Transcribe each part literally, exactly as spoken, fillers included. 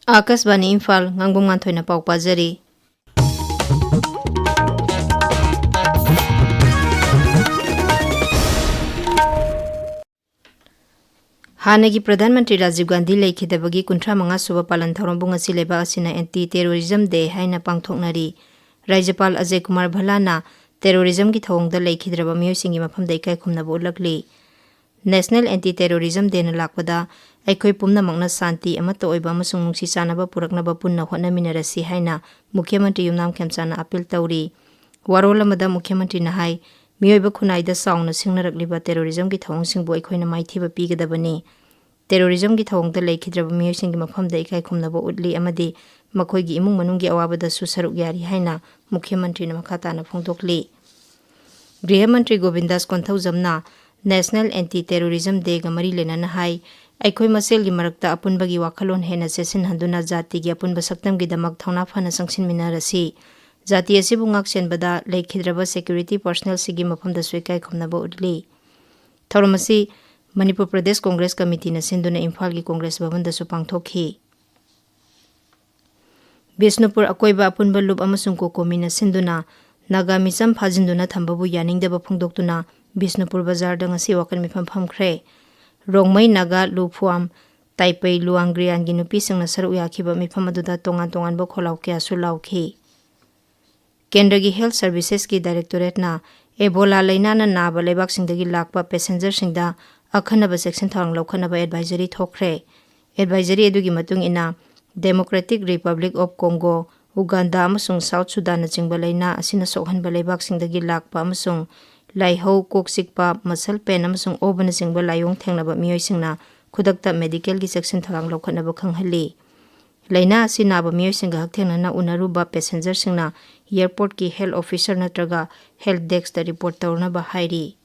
ꯑꯥꯀꯥꯁꯕꯥꯅꯤ ꯏꯝꯐꯥꯜ, ꯉꯥꯡꯕꯝ ꯉꯥꯟꯊꯣꯏꯅ ꯄꯥꯎ ꯄꯥꯖꯔꯤ꯫ ꯍꯥꯟꯅꯒꯤ ꯄ꯭ꯔꯙꯥꯟ ꯃꯟꯇ꯭ꯔꯤ ꯔꯥꯖꯤꯕ ꯒꯥꯟꯙꯤ ꯂꯩꯈꯤꯗꯕꯒꯤ ꯀꯨꯟꯊ꯭ꯔꯥ ꯃꯉꯥ ꯁꯨꯕ ꯄꯥꯂꯟ ꯊꯧꯔꯝꯕꯨ ꯉꯁꯤ ꯂꯩꯕꯥꯛ ꯑꯁꯤꯅ ꯑꯦꯟꯇꯤ ꯇꯦꯔꯣꯔꯤꯖꯝ ꯗꯦ ꯍꯥꯏꯅ ꯄꯥꯡꯊꯣꯛꯅꯔꯤ꯫ ꯔꯥꯖ꯭ꯌꯄꯥꯜ ꯑꯖꯌ ꯀꯨꯃꯥꯔ ꯚꯜꯂꯥꯅ ꯇꯦꯔꯣꯔꯤꯖꯝꯒꯤ ꯊꯧꯑꯣꯡꯗ ꯂꯩꯈꯤꯗ꯭ꯔꯕ ꯃꯤꯑꯣꯏꯁꯤꯡꯒꯤ ꯃꯐꯝꯗ ꯏꯀꯥꯏ ꯈꯨꯝꯅꯕ ꯎꯠꯂꯛꯂꯤ꯫ ꯅꯦꯁꯅꯦꯜ ꯑꯦꯟꯇꯤ ꯇꯦꯔꯣꯔꯤꯖꯝ ꯗꯦꯅ ꯂꯥꯛꯄꯗ ꯑꯩꯈꯣꯏ ꯄꯨꯝꯅꯃꯛꯅ ꯁꯥꯟꯇꯤ ꯑꯃꯠꯇ ꯑꯣꯏꯕ ꯑꯃꯁꯨꯡ ꯅꯨꯡꯁꯤ ꯆꯥꯟꯅꯕ ꯄꯨꯔꯛꯅꯕ ꯄꯨꯟꯅ ꯍꯣꯠꯅꯃꯤꯟꯅꯔꯁꯤ ꯍꯥꯏꯅ ꯃꯨꯈ꯭ꯌ ꯃꯟꯇ꯭ꯔꯤ ꯌꯨꯝꯅꯥꯝ ꯈꯦꯝꯆꯥꯟꯅ ꯑꯄꯤꯜ ꯇꯧꯔꯤ꯫ ꯋꯥꯔꯣꯜ ꯑꯃꯗ ꯃꯨꯈ꯭ꯌ ꯃꯟꯇ꯭ꯔꯤꯅ ꯍꯥꯏ, ꯃꯤꯑꯣꯏꯕ ꯈꯨꯟꯅꯥꯏꯗ ꯆꯥꯎꯅ ꯁꯤꯡꯅꯔꯛꯂꯤꯕ ꯇꯦꯔꯣꯔꯤꯖꯝꯒꯤ ꯊꯧꯑꯣꯡꯁꯤꯡꯕꯨ ꯑꯩꯈꯣꯏꯅ ꯃꯥꯏꯊꯤꯕ ꯄꯤꯒꯗꯕꯅꯤ꯫ ꯇꯦꯔꯣꯔꯤꯖꯝꯒꯤ ꯊꯧꯑꯣꯡꯗ ꯂꯩꯈꯤꯗ꯭ꯔꯕ ꯃꯤꯑꯣꯏꯁꯤꯡꯒꯤ ꯃꯐꯝꯗ ꯏꯀꯥꯏ ꯈꯨꯝꯅꯕ ꯎꯠꯂꯤ ꯑꯃꯗꯤ ꯃꯈꯣꯏꯒꯤ ꯏꯃꯨꯡ ꯃꯅꯨꯡꯒꯤ ꯑꯋꯥꯕꯗꯁꯨ ꯁꯔꯨꯛ ꯌꯥꯔꯤ ꯍꯥꯏꯅ ꯃꯨꯈ꯭ꯌ ꯃꯟꯇ꯭ꯔꯤꯅ ꯃꯈꯥ ꯇꯥꯅ ꯐꯣꯡꯗꯣꯛꯂꯤ꯫ ꯒ꯭ꯔꯤꯍ ꯃꯟꯇ꯭ꯔꯤ ꯒꯣꯕꯤꯟꯗꯥꯁ ꯀꯣꯟꯊꯧꯖꯝꯅ ꯅꯦꯁꯅꯦꯜ ꯑꯦꯟꯇꯤ ꯇꯦꯔꯣꯔꯤꯖꯝ ꯗꯦꯒ ꯃꯔꯤ ꯂꯩꯅꯅ ꯍꯥꯏ, ꯑꯩꯈꯣꯏ ꯃꯁꯦꯜꯒꯤ ꯃꯔꯛꯇ ꯑꯄꯨꯟꯕꯒꯤ ꯋꯥꯈꯜꯂꯣꯟ ꯍꯦꯟꯅ ꯆꯦꯠꯁꯤꯟꯍꯟꯗꯨꯅ ꯖꯥꯇꯤꯒꯤ ꯑꯄꯨꯟꯕ ꯁꯛꯇꯝꯒꯤꯗꯃꯛ ꯊꯧꯅꯥ ꯐꯅ ꯆꯪꯁꯤꯟꯃꯤꯟꯅꯔꯁꯤ꯫ ꯖꯥꯇꯤ ꯑꯁꯤꯕꯨ ꯉꯥꯛ ꯁꯦꯟꯕꯗ ꯂꯩꯈꯤꯗ꯭ꯔꯕ ꯁꯦꯀ꯭ꯌꯨꯔꯤꯇꯤ ꯄꯔꯁꯅꯦꯜꯁꯤꯡꯒꯤ ꯃꯐꯝꯗꯁꯨ ꯏꯀꯥꯏ ꯈꯨꯝꯅꯕ ꯎꯠꯂꯤ꯫ ꯊꯧꯔꯝ ꯑꯁꯤ ꯃꯅꯤꯄꯨꯔ ꯄ꯭ꯔꯗꯦꯁ ꯀꯣꯡꯒ꯭ꯔꯦꯁ ꯀꯃꯤꯇꯤꯅ ꯁꯤꯟꯗꯨꯅ ꯏꯝꯐꯥꯜꯒꯤ ꯀꯣꯡꯒ꯭ꯔꯦꯁ ꯚꯕꯟꯗꯁꯨ ꯄꯥꯡꯊꯣꯛꯈꯤ꯫ ꯕꯤꯁꯅꯨꯄꯨꯔ ꯑꯀꯣꯏꯕ ꯑꯄꯨꯟꯕ ꯂꯨꯞ ꯑꯃꯁꯨꯡ ꯀꯣꯀꯣꯃꯤꯅ ꯁꯤꯟꯗꯨꯅ ꯅꯥꯒꯥ ꯃꯤꯆꯝ ꯐꯥꯖꯤꯟꯗꯨꯅ ꯊꯝꯕꯕꯨ ꯌꯥꯅꯤꯡꯗꯕ ꯐꯣꯡꯗꯣꯛꯇꯨꯅ ꯕꯤꯁꯅꯨꯄꯨꯔ ꯕꯖꯥꯔꯗ ꯉꯁꯤ ꯋꯥꯀꯠ ꯃꯤꯐꯝ ꯐꯝꯈ꯭ꯔꯦ꯫ ꯔꯣꯡꯃꯩ, ꯅꯥꯒꯥ, ꯂꯨ ꯐꯨꯑꯥꯝ, ꯇꯥꯏꯄꯩ, ꯂꯨꯋꯥꯡꯒ꯭ꯔꯤꯌꯥꯟꯒꯤ ꯅꯨꯄꯤꯁꯤꯡꯅ ꯁꯔꯨꯛ ꯌꯥꯈꯤꯕ ꯃꯤꯐꯝ ꯑꯗꯨꯗ ꯇꯣꯉꯥꯟ ꯇꯣꯉꯥꯟꯕ ꯈꯣꯜꯂꯥꯎ ꯀꯌꯥꯁꯨ ꯂꯥꯎꯈꯤ꯫ ꯀꯦꯟꯗ꯭ꯔꯒꯤ ꯍꯦꯜꯊ ꯁꯔꯚꯤꯁꯦꯁꯀꯤ ꯗꯥꯏꯔꯦꯛꯇꯣꯔꯦꯠꯅ ꯑꯦꯕꯣꯂꯥ ꯂꯩꯅꯥꯅ ꯅꯥꯕ ꯂꯩꯕꯥꯛꯁꯤꯡꯗꯒꯤ ꯂꯥꯛꯄ ꯄꯦꯁꯦꯟꯖꯔꯁꯤꯡꯗ ꯑꯈꯟꯅꯕ ꯆꯦꯛꯁꯤꯟ ꯊꯧꯔꯥꯡ ꯂꯧꯈꯠꯅꯕ ꯑꯦꯗꯚꯥꯏꯖꯔꯤ ꯊꯣꯛꯈ꯭ꯔꯦ꯫ ꯑꯦꯗꯚꯥꯏꯖꯔꯤ ꯑꯗꯨꯒꯤ ꯃꯇꯨꯡ ꯏꯟꯅ, ꯗꯦꯃꯣꯀ꯭ꯔꯦꯇꯤꯛ ꯔꯤꯄꯕ꯭ꯂꯤꯛ ꯑꯣꯐ ꯀꯣꯡꯒꯣ, ꯎꯒꯥꯟꯗꯥ ꯑꯃꯁꯨꯡ ꯁꯥꯎꯊ ꯁꯨꯗꯥꯟꯅꯆꯤꯡꯕ ꯂꯩꯅꯥ ꯑꯁꯤꯅ ꯁꯣꯛꯍꯟꯕ ꯂꯩꯕꯥꯛꯁꯤꯡꯗꯒꯤ ꯂꯥꯛꯄ ꯑꯃꯁꯨꯡ ꯂꯥꯏꯍꯧ, ꯀꯣꯛ ꯆꯤꯛꯄ, ꯃꯁꯜ ꯄꯦꯟ ꯑꯃꯁꯨꯡ ꯑꯣꯕꯅꯆꯤꯡꯕ ꯂꯥꯏꯑꯣꯡ ꯊꯦꯡꯅꯕ ꯃꯤꯑꯣꯏꯁꯤꯡꯅ ꯈꯨꯗꯛꯇ ꯃꯦꯗꯤꯀꯦꯜꯒꯤ ꯆꯦꯛꯁꯤꯟ ꯊꯧꯔꯥꯡ ꯂꯧꯈꯠꯅꯕ ꯈꯪꯍꯜꯂꯤ꯫ ꯂꯥꯏꯅꯥ ꯑꯁꯤ ꯅꯥꯕ ꯃꯤꯑꯣꯏꯁꯤꯡꯒ ꯍꯛꯊꯦꯡꯅꯅ ꯎꯅꯔꯨꯕ ꯄꯦꯁꯦꯟꯖꯔꯁꯤꯡꯅ ꯑꯦꯌꯔꯄꯣꯔꯠꯀꯤ ꯍꯦꯜꯊ ꯑꯣꯐꯤꯁꯔ ꯅꯠꯇ꯭ꯔꯒ ꯍꯦꯜꯊ ꯗꯦꯁꯛꯇ ꯔꯤꯄꯣꯔꯠ ꯇꯧꯅꯕ ꯍꯥꯏꯔꯤ꯫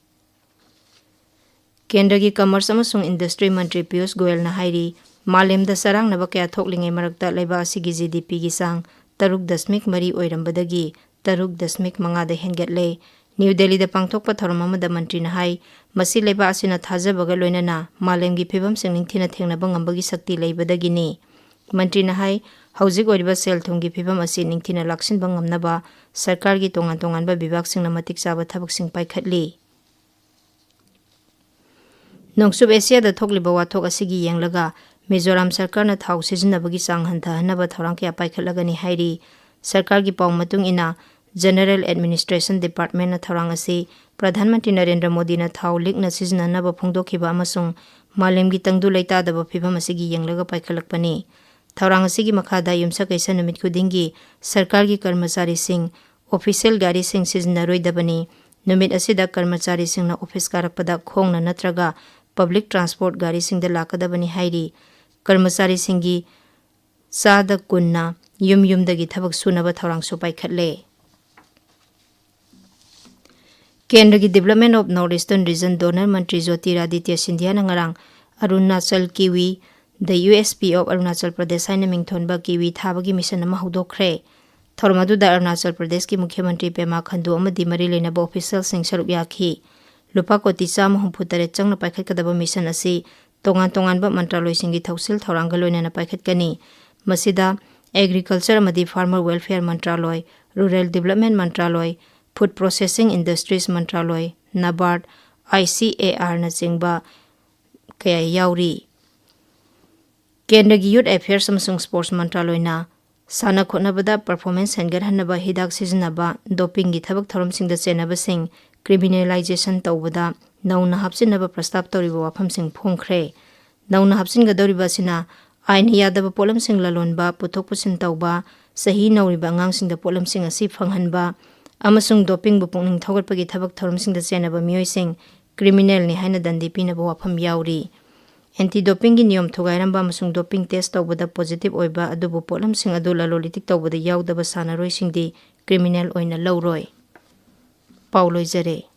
ꯀꯦꯟꯗ꯭ꯔꯒꯤ ꯀꯃꯔꯁ ꯑꯃꯁꯨꯡ ꯏꯟꯗꯁꯇ꯭ꯔꯤ ꯃꯟꯇ꯭ꯔꯤ ꯄꯤꯌꯨꯁ ꯒꯣꯌꯜꯅ ꯍꯥꯏꯔꯤ, ꯃꯥꯂꯦꯝꯗ ꯆꯔꯥꯡꯅꯕ ꯀꯌꯥ ꯊꯣꯛꯂꯤꯉꯩ ꯃꯔꯛꯇ ꯂꯩꯕꯥꯛ ꯑꯁꯤꯒꯤ ꯖꯤ ꯗꯤ ꯄꯤꯒꯤ ꯆꯥꯡ ꯇꯔꯨꯛ ꯗꯁꯃꯤꯛ ꯃꯔꯤ ꯑꯣꯏꯔꯝꯕꯗꯒꯤ ꯇꯔꯨꯛ ꯗꯁꯃꯤꯛ ꯃꯉꯥꯗ ꯍꯦꯟꯒꯠꯂꯦ꯫ ꯅ꯭ꯌꯨ ꯗꯦꯜꯂꯤꯗ ꯄꯥꯡꯊꯣꯛꯄ ꯊꯧꯔꯝ ꯑꯃꯗ ꯃꯟꯇ꯭ꯔꯤꯅ ꯍꯥꯏ, ꯃꯁꯤ ꯂꯩꯕꯥꯛ ꯑꯁꯤꯅ ꯊꯥꯖꯕꯒ ꯂꯣꯏꯅꯅ ꯃꯥꯂꯦꯝꯒꯤ ꯐꯤꯕꯝꯁꯤꯡ ꯅꯤꯡꯊꯤꯅ ꯊꯦꯡꯅꯕ ꯉꯝꯕꯒꯤ ꯁꯛꯇꯤ ꯂꯩꯕꯗꯒꯤꯅꯤ꯫ ꯃꯟꯇ꯭ꯔꯤꯅ ꯍꯥꯏ, ꯍꯧꯖꯤꯛ ꯑꯣꯏꯔꯤꯕ ꯁꯦꯜ ꯊꯨꯝꯒꯤ ꯐꯤꯕꯝ ꯑꯁꯤ ꯅꯤꯡꯊꯤꯅ ꯂꯥꯛꯁꯤꯟꯕ ꯉꯝꯅꯕ ꯁꯔꯀꯥꯔꯒꯤ ꯇꯣꯉꯥꯟ ꯇꯣꯉꯥꯟꯕ ꯕꯤꯚꯥꯒꯁꯤꯡꯅ ꯃꯇꯤꯛ ꯆꯥꯕ ꯊꯕꯛꯁꯤꯡ ꯄꯥꯏꯈꯠꯂꯤ꯫ ꯅꯣꯡꯆꯨꯞ ꯑꯦꯁꯤꯌꯥꯗ ꯊꯣꯛꯂꯤꯕ ꯋꯥꯊꯣꯛ ꯑꯁꯤꯒꯤ ꯌꯦꯡꯂꯒ ꯃꯤꯖꯣꯔꯥꯝ ꯁꯔꯀꯥꯔꯅ ꯊꯥꯎ ꯁꯤꯖꯤꯟꯅꯕꯒꯤ ꯆꯥꯡ ꯍꯟꯊꯍꯟꯅꯕ ꯊꯧꯔꯥꯡ ꯀꯌꯥ ꯄꯥꯏꯈꯠꯂꯒꯅꯤ ꯍꯥꯏꯔꯤ꯫ ꯁꯔꯀꯥꯔꯒꯤ ꯄꯥꯎ ꯃꯇꯨꯡ ꯏꯟꯅ, General Administration Departmentꯅ ꯊꯧꯔꯥꯡ ꯑꯁꯤ ꯄ꯭ꯔꯙꯥꯟ ꯃꯟꯇ꯭ꯔꯤ ꯅꯔꯦꯟꯗ꯭ꯔ ꯃꯣꯗꯤꯅ ꯊꯥꯎ ꯂꯤꯛꯅ ꯁꯤꯖꯤꯟꯅꯅꯕ ꯐꯣꯡꯗꯣꯛꯈꯤꯕ ꯑꯃꯁꯨꯡ ꯃꯥꯂꯦꯝꯒꯤ ꯇꯪꯗꯨ ꯂꯩꯇꯥꯗꯕ ꯐꯤꯕꯝ ꯑꯁꯤꯒꯤ ꯌꯦꯡꯂꯒ ꯄꯥꯏꯈꯠꯂꯛꯄꯅꯤ꯫ ꯊꯧꯔꯥꯡ ꯑꯁꯤꯒꯤ ꯃꯈꯥꯗ ꯌꯨꯝꯁꯀꯩꯁ ꯅꯨꯃꯤꯠ ꯈꯨꯗꯤꯡꯒꯤ ꯁꯔꯀꯥꯔꯒꯤ ꯀꯔꯃꯆꯥꯔꯤꯁꯤꯡ official ꯒꯥꯔꯤꯁꯤꯡ ꯁꯤꯖꯤꯟꯅꯔꯣꯏꯗꯕꯅꯤ꯫ ꯅꯨꯃꯤꯠ ꯑꯁꯤꯗ ꯀꯔꯃꯆꯥꯔꯤꯁꯤꯡꯅ office ꯀꯥꯔꯛꯄꯗ ꯈꯣꯡꯅ ꯅꯠꯇ꯭ꯔꯒ public transport ꯒꯥꯔꯤꯁꯤꯡꯗ ꯂꯥꯛꯀꯗꯕꯅꯤ ꯍꯥꯏꯔꯤ꯫ ꯀꯔꯃꯆꯥꯔꯤꯁꯤꯡꯒꯤ ꯆꯥꯗ ꯀꯨꯟꯅ ꯌꯨꯝ ꯌꯨꯝꯗꯒꯤ ꯊꯕꯛ ꯁꯨꯅꯕ ꯊꯧꯔꯥꯡꯁꯨ ꯄꯥꯏꯈꯠꯂꯦ꯫ ꯀꯦꯟꯗ꯭ꯔꯒꯤ Development of North Eastern Region DoNER ꯃꯟꯇ꯭ꯔꯤ ꯖꯣꯇꯤꯔꯥꯗꯤꯇ꯭ꯌ ꯁꯤꯟꯙꯤꯌꯥꯅ ꯉꯔꯥꯡ Arunachal kiwi, The USP of Arunachal Pradesh ꯍꯥꯏꯅ ꯃꯤꯡꯊꯣꯟꯕ ꯀꯤꯋꯤ ꯊꯥꯕꯒꯤ ꯃꯤꯁꯟ ꯑꯃ ꯍꯧꯗꯣꯛꯈ꯭ꯔꯦ꯫ ꯊꯧꯔꯝ ꯑꯗꯨꯗ ꯑꯔꯨꯅꯥꯆꯜ ꯄ꯭ꯔꯗꯦꯁꯀꯤ ꯃꯨꯈ꯭ꯌ ꯃꯟꯇ꯭ꯔꯤ ꯄꯦꯃꯥ ꯈꯟꯗꯨ ꯑꯃꯗꯤ ꯃꯔꯤ ꯂꯩꯅꯕ officialꯁꯤꯡ ꯁꯔꯨꯛ ꯌꯥꯈꯤ꯫ ꯂꯨꯄꯥ ꯀꯣꯇꯤ ꯆꯥꯝꯃ ꯍꯨꯝꯐꯨ ꯇꯔꯦꯠ ꯆꯪꯅ ꯄꯥꯏꯈꯠꯀꯗꯕ ꯃꯤꯁꯟ ꯑꯁꯤ ꯇꯣꯉꯥꯟ ꯇꯣꯉꯥꯟꯕ ꯃꯟꯇ꯭ꯔꯥꯂꯣꯏꯁꯤꯡꯒꯤ ꯊꯧꯁꯤꯜ ꯊꯧꯔꯥꯡꯒ ꯂꯣꯏꯅꯅ ꯄꯥꯏꯈꯠꯀꯅꯤ꯫ ꯃꯁꯤꯗ Agriculture ꯑꯃꯗꯤ Farmer Welfare ꯃꯟꯇ꯭ꯔꯥꯂꯣꯏ, Rural Development ꯃꯟꯇ꯭ꯔꯥꯂꯣꯏ, Food Processing Industries ꯃꯟꯇ꯭ꯔꯥꯂꯣꯏ, NABARD, ICARꯅꯆꯤꯡꯕ ꯀꯌꯥ ꯌꯥꯎꯔꯤ꯫ ꯀꯦꯟꯗ꯭ꯔꯒꯤ Youth Affairs ꯑꯃꯁꯨꯡ Sports ꯃꯟꯇ꯭ꯔꯥꯂꯣꯏꯅ ꯁꯥꯟꯅ ꯈꯣꯠꯅꯕꯗ performance ꯍꯦꯟꯒꯠꯍꯟꯅꯕ ꯍꯤꯗꯥꯛ ꯁꯤꯖꯤꯟꯅꯕ, dopingꯒꯤ ꯊꯕꯛ ꯊꯧꯔꯝꯁꯤꯡꯗ ꯆꯦꯟꯅꯕꯁꯤꯡ criminalization ꯇꯧꯕꯗ ꯅꯧꯅ ꯍꯥꯞꯆꯤꯟꯅꯕ ꯄ꯭ꯔꯁꯇꯥꯞ ꯇꯧꯔꯤꯕ ꯋꯥꯐꯝꯁꯤꯡ ꯐꯣꯡꯈ꯭ꯔꯦ꯫ ꯅꯧꯅ ꯍꯥꯞꯆꯤꯟꯒꯗꯧꯔꯤꯕ ꯑꯁꯤꯅ ꯑꯥꯏꯟꯅ ꯌꯥꯗꯕ ꯄꯣꯠꯂꯝꯁꯤꯡ ꯂꯂꯣꯟꯕ, ꯄꯨꯊꯣꯛ ꯄꯨꯁꯤꯟ ꯇꯧꯕ, ꯆꯍꯤ ꯅꯧꯔꯤꯕ ꯑꯉꯥꯡꯁꯤꯡꯗ ꯄꯣꯠꯂꯝꯁꯤꯡ ꯑꯁꯤ ꯐꯪꯍꯟꯕ ꯑꯃꯁꯨꯡ dopingꯕꯨ ꯄꯨꯛꯅꯤꯡ ꯊꯧꯒꯠꯄꯒꯤ ꯊꯕꯛ ꯊꯧꯔꯝꯁꯤꯡꯗ ꯆꯦꯟꯅꯕ ꯃꯤꯑꯣꯏꯁꯤꯡ criminalꯅꯤ ꯍꯥꯏꯅ ꯗꯟꯗꯤ ꯄꯤꯅꯕ ꯋꯥꯐꯝ ꯌꯥꯎꯔꯤ꯫ Anti dopingꯒꯤ ꯅꯤꯌꯣꯝ ꯊꯨꯒꯥꯏꯔꯝꯕ ꯑꯃꯁꯨꯡ doping test ꯇꯧꯕꯗ positive ꯑꯣꯏꯕ ꯑꯗꯨꯕꯨ ꯄꯣꯠꯂꯝꯁꯤꯡ ꯑꯗꯨ ꯂꯂꯣꯟ ꯏꯇꯤꯛ ꯇꯧꯕꯗ ꯌꯥꯎꯗꯕ ꯁꯥꯟꯅꯔꯣꯏꯁꯤꯡꯗꯤ criminal ꯑꯣꯏꯅ ꯂꯧꯔꯣꯏ꯫ ꯄꯥꯎ ꯂꯣꯏꯖꯔꯦ꯫